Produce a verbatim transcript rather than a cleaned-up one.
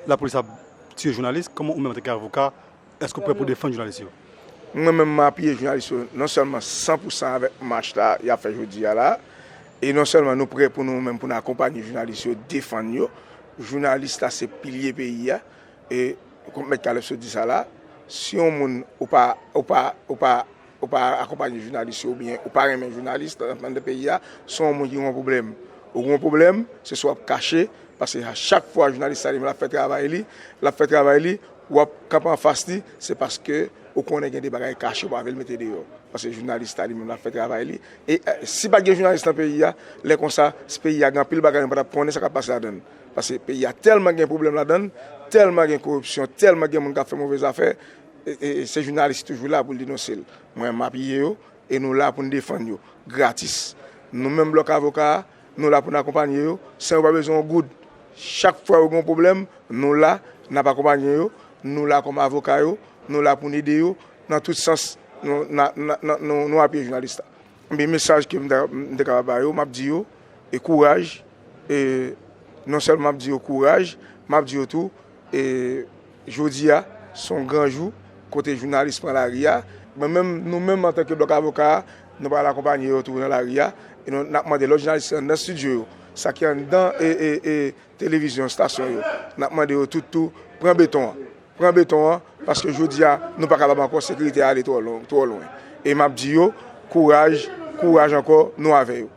Lapolis ap tiye jounalis, kòman ou menm antanke avoka, èske w prè pou defann jounalis yo? Mwen menm, m apiye jounalis yo non sèlman san pou san avèk mach la y ap fè jodi a la, e non sèlman nou prè pou nou menm pou n akonpanye jounalis yo, defann yo. Jounalis la se pilye peyi a. E kòm Mèt Caleb sot di sa la, si yon moun ou pa ou pa ou pa ou pa akonpanye jounalis yo oubyen ou pa renmen jounalis nan nan peyi a, se yon moun ki gen yon pwoblèm. Ou gen yon pwoblèm, se swa w ap kache, paske a chak fwa jounalis sa li menm l ap fè travay li, l ap fè travay li, w ap kanpe anfas li, se paske ou konnen gen de bagay kache ou pa vle l mete deyò. Paske jounalis la li menm l ap fè travay li. E si pa t gen jounalis nan peyi a, lè konsa, peyi a gen anpil bagay nou pa t ap konnen sa k ap pase ladan l. Paske peyi a tèlman gen pwoblèm ladan l, tèlman gen koripsyon, tèlman gen moun k ap fè move zafè, e se jounalis ki toujou la pou l denonse l. Mwen, m apiye yo, e nou la pou n defann yo, gratis. Nou menm Blòk Avoka a, nou la pou n akonpanye yo, san yo pa bezwen yon goud. Chak fwa yo gen yon pwoblèm, nou la, n ap akonpanye yo, nou la kòm avoka yo, nou la pou n ede yo, nan tout sans, nou, na, na, na, nou, nou apiye jounalis la. Ebyen, mesaj ke m ta, m te kapab ba yo, m ap di yo, e kouraj, e non sèlman m ap di yo kouraj, m ap di yo tou, e jodi a, se yon gran jou, kote jounalis pran lari a. Mwen menm, nou menm antanke Blòk Avoka a, nou pral akonpanye yo tou nan lari a, e nou, n ap mande lòt jounalis ki anndan estidyo yo, sa ki anndan e, e, e, televizyon, estasyon yo, n ap mande yo tout tou, pran beton an. Pran beton an, paske jodi a, nou pa kapab ankò, sekirite a ale twò lwen, twò lwen. E m ap di yo, kouraj, kouraj ankò, nou avè yo.